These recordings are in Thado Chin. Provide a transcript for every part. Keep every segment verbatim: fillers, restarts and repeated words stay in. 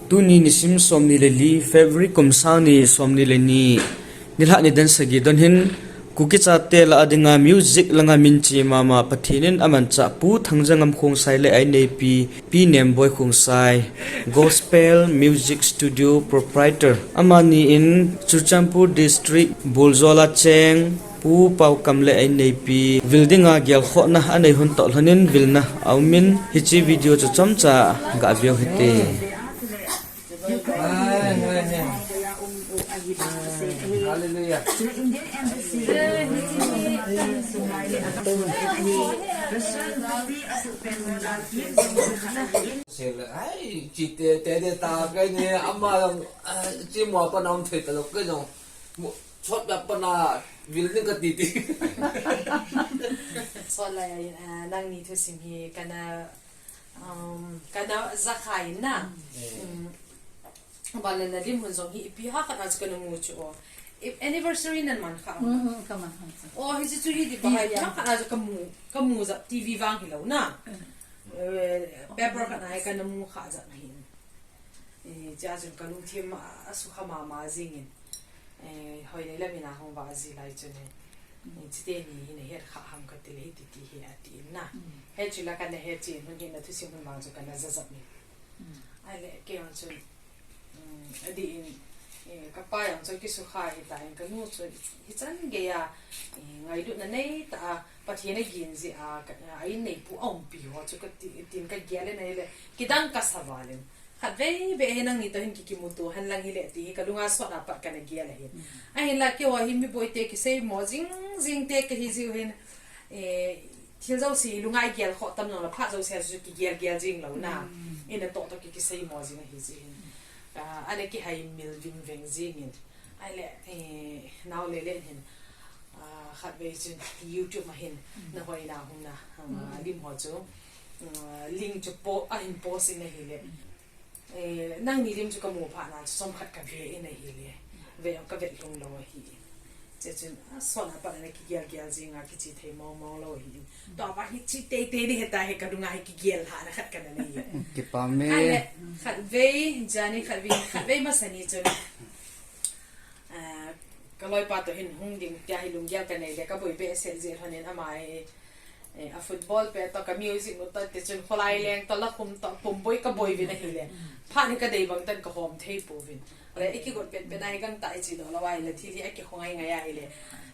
Tuni nisim somni le li February kum sang ni somni le ni, nilhah nidan sagi don hin, Kuki chate lah a dinga music langa minchih mama Pathen in amanchah Pu Thangjangam Khongsai le a inneipi Pi Nemboi Khongsai, Gospel Music Studio Proprietor, amani in Churachandpur District Buljola cheng Pu Paokam le a inneipi vil dinga gelkhohna anei hon toh lhonin vilna aumin, hiche video chu chomcha gaveu hite. Hallelujah. Sel, ai, chite, te, te, ta, kai ni, ama, ah, chi mo pa nam thei ta lo, kai jong. Mo, chot ba pa na, vil ni ka ti ti. Sot lai, ah, nangni thusim hi, kana, um, kana za khai na. Eh. Um, Bale na lim hun jong hi ipi ha khat a chu kana mu chu o. I, anniversary nan man kha. Mm, mm, ka man kha chu. O, hi chu chu hi di ba hai, ha khat a chu ka mu, ka mu jap T V vang hi lo na. Mm. Eh, paper khat a hi kana mu kha jap hi. Eh, cha chun ka lungthim a, a sukha mama jingin. Eh, hoi le lam in a hung va ji lai chun he. Mm. Eh, chite ni hi na het kha ham ka ti le hi ti ti hi a ti in na. Mm. He chu la kana het chin hun hi na thusim hun vang chu kana za jap ni. Mm. Ai le, kei vang chun, um, adih in, eh, ka pa jong chu kisukha hita in, ka nu chu hichan geiya, eh, ngailutna nei tah a, Pathen a gin jeh a, ka, a in neipu a umpi ho chu ka ti, tin ka gel in ahile, kidang ka sa val in. Khatvei beh hi nangni toh hin ki, kimuto hen lang hile ti hi ka lunga sot a pat kana gel ahin. Mm. Ahinla keiho hi mi boite kiseimo jing jing te kahi jiu hin, eh, thil jouse hi lunga i gel khoh tam jong le phat jouse a chu kigel gel jing lou na. Mm. Ina toh toh ki, kiseimo jing ahi jing hin. Ah, ana kihai mil ving veng jing in. Ahile, eh, nao le le hin. Ah, khatvei chun YouTube a hin, mm, na hoina hung na, ah, mm, lim ho chu. Ah, link chu po, a hin post in ahile. Mm. Eh, nangni lim chu ka mu phat na chu chomkhat ka ve in ahile. Ve jong ka vet lhung lou ahi. Che chun, a, sot a pat na kigel gel jing a kiche thei mong mong lou ahi. Tua pa hi che tei tei di heta hi ka lunga hi kigel lhahna khat kana nei e. Kipa me. Ahile, khatvei, jani khatvei, khatvei masa ni chun. Ah, ka loipa toh hin hung ding tia hi lunggel ka nei le ka boi behseh jeh lhonin ama hi, eh, a football pet toh ka music nu toh ti chun kholai leng toh la khum toh pum boi ka boi vin ahile. Phat hi ka dei bang tan ka hom thei pouvin. Le i kigot pet pet a hi gangtah i che doh lou ahile thil hi a kihong ngai ngai ahile.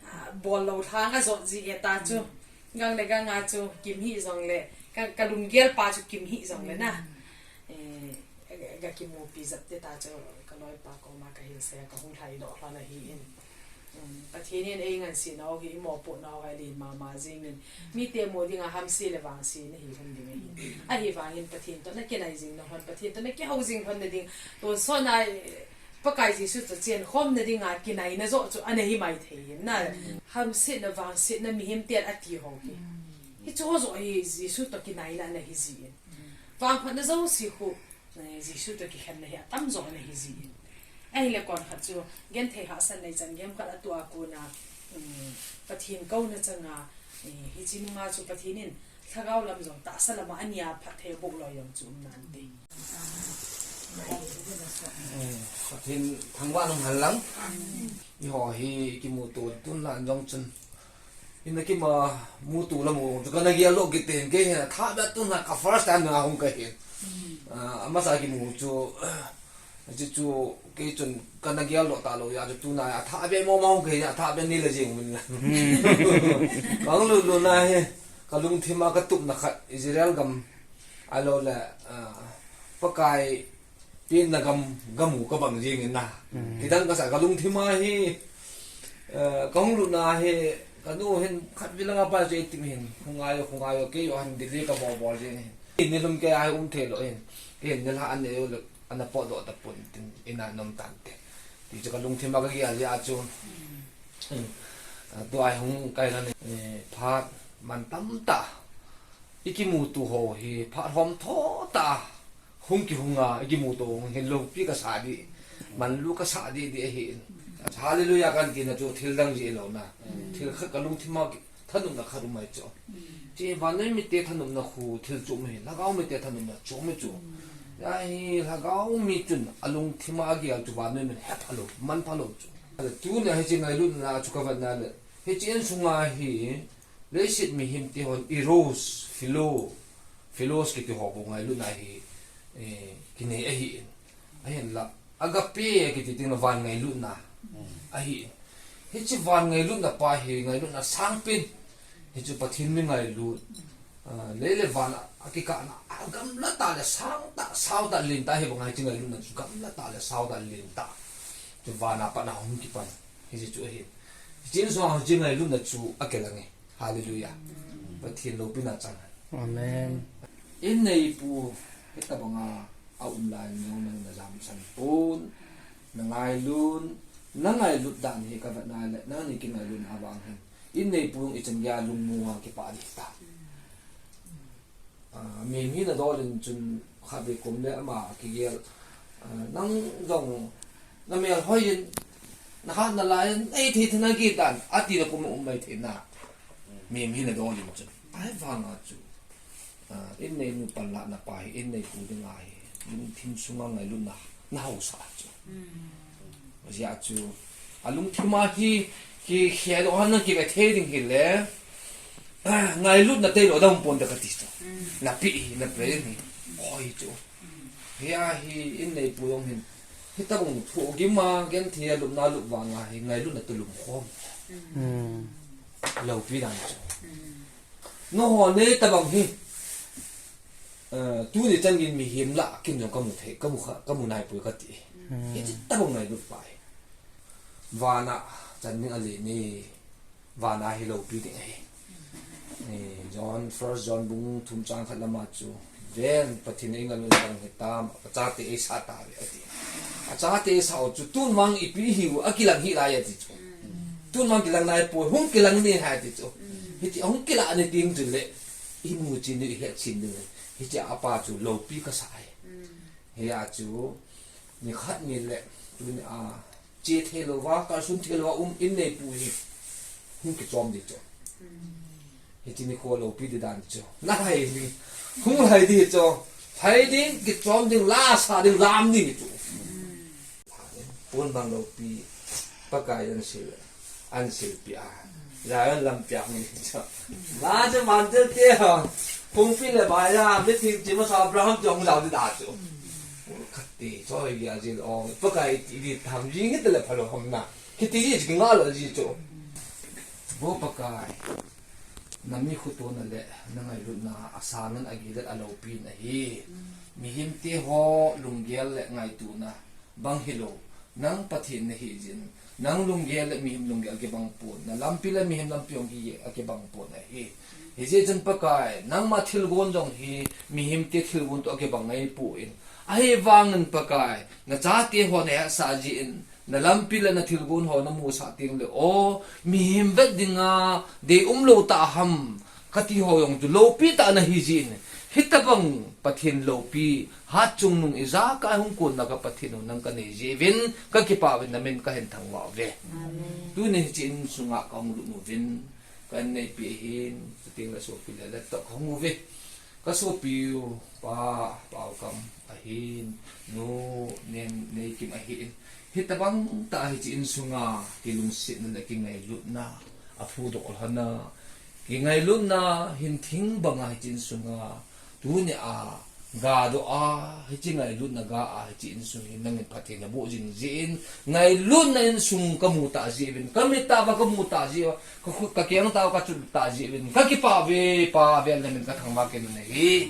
Ah, bol lou lhang a jot ji e ta chu. Gang le gang a chu kim hi jong le ka, ka lunggel pa chu kim hi jong le na. Eh, ga, ga kimupi jap te ta chu ka loipa koma ka hilse a ka hung lhai doh lhon ahi in. Um, Pathen in ei ngansena u hi, i mopohna u hi len mama jing in. Mite mu dinga hamse le vangse na hi lhon ding ahi. Ahivangin Pathen toh na kinai jing na lhon, Pathen toh na kihou jing lhon na ding. Tonsot na, eh, Pakai Jesu toh chenkhom na dinga kinaina joh chu ana hi mai thei in na. Hamsetna, vangsetna mihem ten ati ho hi. Hiche ho joh hi Jesu toh kinaina ana hi ji in. Vangphatna jouse khu, eh, Jesu toh kikhenna hi atamjo ana hi ji in. Ahile kon khat chu, genthei hahsatna ichan gei ham khat atoh a kona, um, Pathen kouna changa, eh, hiche nunga chu Pathen in lhagao lam jong tahsa lama ania phatthei boh loi jong chu um nante. Eh, Pathen thangvah in umhen lang. Eiho hi kimuto tun lang jong chun. Ina kimuto lam u chu kana gel lou kit in kei hin athah beh tun lang ka first time na hung ka hin. Ah, amasa kimu chu, chu chu kei chun kana gel lou talou jeh chu tuna athah beh mong mong kei athah beh ni le jing min la. Ka hung lut lut na hi, ka lungthim a ka tupna khat Israel gam ahilou le, ah, Pakai penna gam, gam u ka bang jing in na. Hmm. Kidang kasa ka lungthim a hi, eh, ka hung lut na hi, ka nu hin khatvei langa pa chu eitim hin, hung ngai o, hung ngai o, kei o han Delhi ka bol bol jing hin. Ni lum kei a hi um thei lou hin. Kei hin nilhah an nei u le, ana potdoh tapon tin, ina nom tante. Ti chu ka lungthim a ka gel jeh a chu. Hmm. Ah, tua hi hung kai la ni, eh, phat man tamtah. I kimuto ho hi phat hom tho tah a hung kihung a, i kimuto hung hin loupi kasa di, manlu kasa di di ahi in. Hallelujah kan tina chu thil dang jeh lou na. Thil khat ka lungthim a thanopna khat um ahi chu. Chu vannoi mite thanopna khu thil chu um ahi, lhagao mite thanopna chu um ahi chu. Ahi lhagao mi chun alungthima agel chu vannoi in hepha lou, manpha lou chu. Tunia hiche ngailutna chu kavetna le, hiche insunga hi leiset mihem te hon eros, philo, philos kiti ho bou ngailutna hi, eh, kinei ahin. Ahinla, agape kiti teng le van ngailutna ahin. Hiche van ngailutna pa hi ngailutna sangpen. Hichu Pathen mi ngailut. Ah, lei le van a, akikahna, agamla tah le sangtah, saotah, lentah hi banga hiche ngailutna chu gamla tah le saotah, lentah. Chu vana pat a hung kipan. Hiche chu ahin. Hiche insunga hiche ngailutna chu akilang e. Hallelujah. Pathen loupina chang. Amen. Inneipu, hitabanga aum lai nang, nang najamsan pon, nangailut, nangailut dan hi kavetna le, nangni kingailutna vang hin. Inneipu jong ichan geiya lungmong a kipah ding ta. Ah, mihem hina dol in chun khatvei kum le ama kigel. Ah, nang jong namel hoi in, nahat nalai in, eithei thei nagel dan, ati le kum um mai thei na. Mihem hina dol in chun. Ahivanga chu, ah, inneinu panlahna pa hi, inneipu dinga hi, lungthim sunga ngailutna, nahaosah chu. Hijeh a chu, alungthima hi, ki khel o han kive thei ding hile, ah, ngailutna tailou dam pon da kati chu. Napi hi, na present hi, hoi chu. Hia hi, inneipu jong hin, hitabang thu gima, genthei a lupna lup vanga hi, ngailutna toh lumkhom. Loupi dan chu. Nangho nei tabang hi, eh, tuni chan gin mihem lah kin jong kamu thei, kamu kha, kamu naipoi kati. Hiche tabang ngailut pa hi. Vana chan ding alen e, vana hi loupi ding ahi. Eh, John, First John bung thum chang khat lama chu, ven, Pathen in eingailut ding hitam, achate eisah tauve ati. Achate eisah u chu tun vang ipi hiu, akilang hih lai ati chu. Tun vang kilang naipoi, hung kilang ding ahi ati chu. Hiti hung kilah ni ding chule, imu chin ding, ihet chin ding. Hiche a pa chu loupi kasah ahi. Hia chu, nikhat nile, tunia, che thei louva, kalson thei louva um inneipu hi, hung kichom ding chu. Hiche nikho loupi ding dan chu. Nahai ding, hung hai ding chu. Hai ding, kichom ding, la sa ding, lam ding chu. Pon bang loupi, Pakai in asil, asilpi a. Zion lampi a hung ding chu. La chu mantel te ho. Pumpi le baiya, meeting chi masa Abraham chu hung lau ding da chu. Kati, choi lia jil ong, Pakai ti ding tham jing hita le phalou ham na. Kiti ji chu kingailou ji chu. Vo Pakai, nami khotona le, nangailutna, asang in agil le, aloupin ahi. Mihem te ho, lunggel le ngaitona, bang hilou. Nang Pathen nahi jin. Nang lunggel le mihem lunggel kibang pon. Nalampi le mihem lampi jong hi akibang pon ahi. Hijeh chun Pakai, nangma thilgon jong hi mihem te thilgon toh akibang ngai pon. Ahivangin Pakai, nachate ho nahetsah jin, nalampi le nathilgon ho namusah teng le, o, mihem vet dinga, deium lou tah ham, kati ho jong chu loupi tah nahi jin. Hitabang Pathen loupi, hatchungnung ijakai hung konna ka Pathen u nang kanei jeh uvin, kakipah uvin namin kahin thangvah uve. Amen. Tuni hiche insunga kahung lut uvin, ka inneipi ahin, chuteng le sopi le le toh kahung uve. Ka sopi u, pa, Paokam ahin, nu, Neikim ahin. Hitabang tah hiche insunga, kilungsetna le kingailutna, aphudoh lhona, kingailutna, hin thing banga hiche insunga, tunia, gadoh a, hiche ngailutna ga a, hiche insung hi nangin phatthei naboh jing jeh in, ngailutna insung kamu tah jeh uvin, kamit tah uva kamu tah jeh uva, ka khut, ka keng tah uva kachun tah jeh uvin, kakipah uve, Pa, vel namin kathangvah kit u ahi,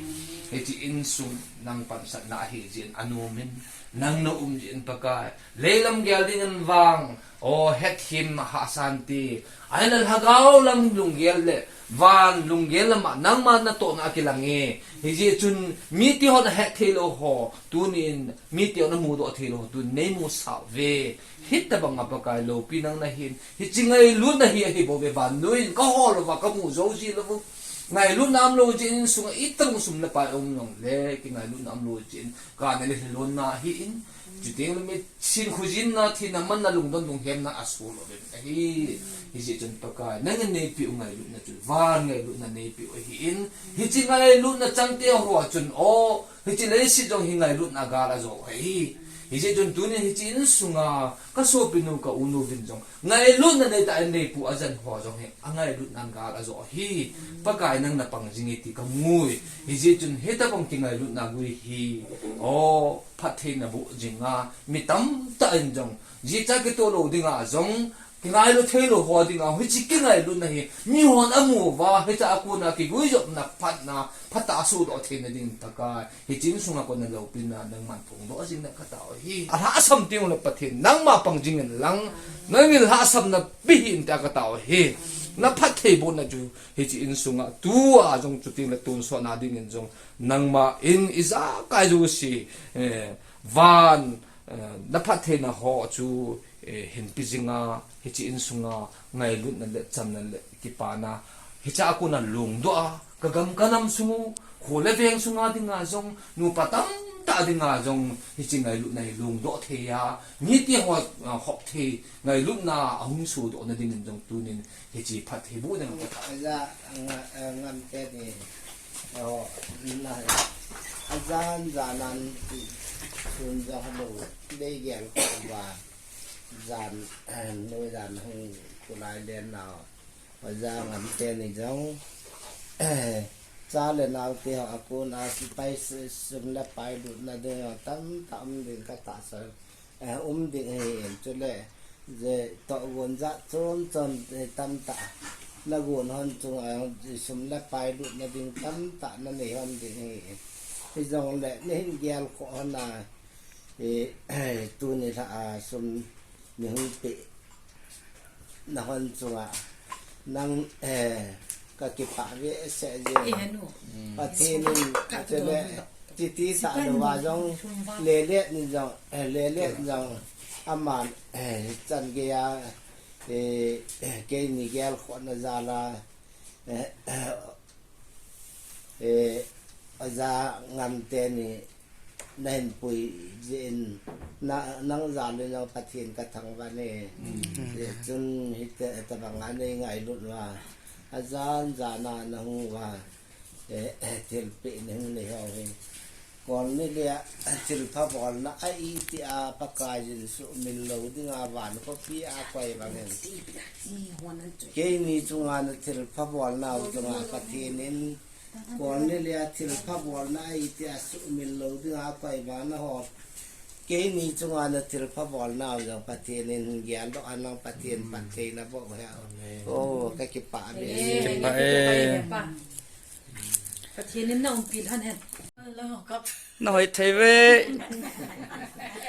hiche insung nang pansatna ahi jeh in, anom in, nang naum jeh in Pakai, leilam gel dingin vang, o, hetthem hahsante, ahinla lhagao lam lunggel le, van lunggel lama, nangma natohna akilang e. Hijeh chun, mite hon ahet theilou ho, tunin, mite hon amudoh theilou ho, tunin neimusah uve. Hitabanga Pakai loupi nang nahin, hiche ngailutna hi ahibouve vannoi in, kahol louva, kamu jou ji lou u. Ngailutna umlou jeh in, insunga itabang sum le pai um jongle, kingailutna umlou jeh in, kana le lhilonna ahin, Chuteng le misin khojinna, thina manna, lungdon lunghemna asoh lou vin ahi. Hijeh chun Pakai, nangin neipeh u ngailutna chu, van ngailutna neipeh u ahin, hiche ngailutna changte ho chun, o, hiche leiset jong hi ngailutna gal ajo u ahi. Hijeh chun tunin hiche insunga, kasopinu, ka unu vin jong, ngailutna neitah in neipu ajan ho jong hi, angailutna gal ajo u ahi. Pakai nang napang jing e ti kamu e. Hijeh chun hitobang kingailutna gui hi, o, phattheina boh jinga, mi tamtah in jong, jicha kitoh lou dinga jong, kingailu theilou ho dinga, hiche kingailutna hi, mihon amu uva, hicha a kona kiguijopna phatna, phatah a sohdoh theina ding Pakai, hiche insunga kona loupina, nangman phongdoh jing in katao ahi. Alhahsam teng ule Pathen, nangma pang jing in lang, nangin lhahsamna pe hih in tia katao ahi. Naphattheibohna chu, hiche insunga, tua jong chuteng le tonsot na dingin jong, nangman ijakai jouse, eh, van, eh, naphattheina ho chu, eh, hinpe jinga, hiche insunga, ngailutna le chamna le kipana, hicha a kona lungdoh a, kagam kanam sung u, kho le veng sunga dinga jong, nupa tamtah dinga jong, hiche ngailutna hi lungdoh thei a, mite ho, ah, hop thei, ngailutna ahung sohdoh na dingin jong tunin, hiche phattheibohna nang katao. Aja, nga-, eh, Ngamteni, o, na, ajan jan a, sun jong halou, dei gel ko ba, jan, eh, noi jan hung kulai len nau. Aja Ngamteni jong, eh, cha le nao te ho a kona sepai, sum le pai lutna ding ho tamtah um ding katahsan. Eh, um ding ahi in chule, je tohgon jat chom chom, eh, tamtah. Nagon hon chunga, eh, sum le pai lutna ding tamtah nanei hon ding ahi in. Hijongle, nahin gelkhoh hon a, eh, tuni lha a sum nahung peh na hon chunga nang, eh, kakipah behseh jeng. Eh, henu. Pathen in, ka Pathen in, titi tah louva jong, lelet ni jong, eh, lelet ni jong, aman, eh, chan geiya, eh, keini gelkhohna jal a, eh, eh, Aja Ngamteni, nahin pui jeh in, na, nang jal in jong Pathen kathangvah e. Mm. Hijeh chun hiti, hitobang a nei ngailut uva, ajan jan a nahung uva, eh, eh, thilpeh nahung nei ho hi. Cornelia, thilpha bolna a iti a Pakaiyin sumil lou dinga van khopi a koi bang in. Keini chunga nathilpha bolnau chunga Pathen in Cornelia thilpha bolna a iti a sumil lou dinga koi bang naho. Keini chunga nathilpha bolnau jong Pathen in geldoh a nang Pathen phattheina boh hen. Amen. Oh, kakipah e. Amen. Kipah e. Pathen in na umpi lhon hen. Nahoi thei uve.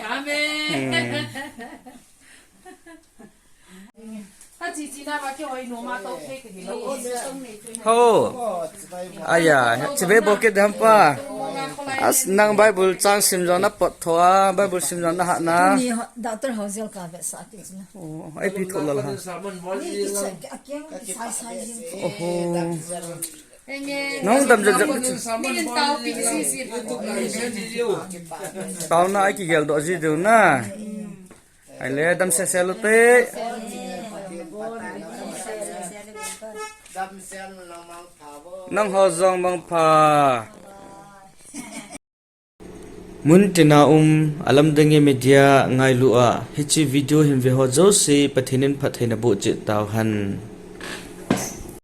Amen. Hmm. Ho. Aya, chibai bol kit dam pa. As nang Bible chang sim jong napot tho a, Bible sim jong nahat na. Ni ho, doctor ho jel kavetsah kit na. Oh, ai pi tho lal ha. Ni ki sa, a kiang ki sai sai jing. Oho. Nang dam jat jat. Taona ai kigeldoh ji diu na. Ai le dam sese lute. Nangho jong mangpha. Muntina um, Alamdange Media ngailu a, hiche video hin ve ho jouse, Pathen in phattheina boh cheh tauhen.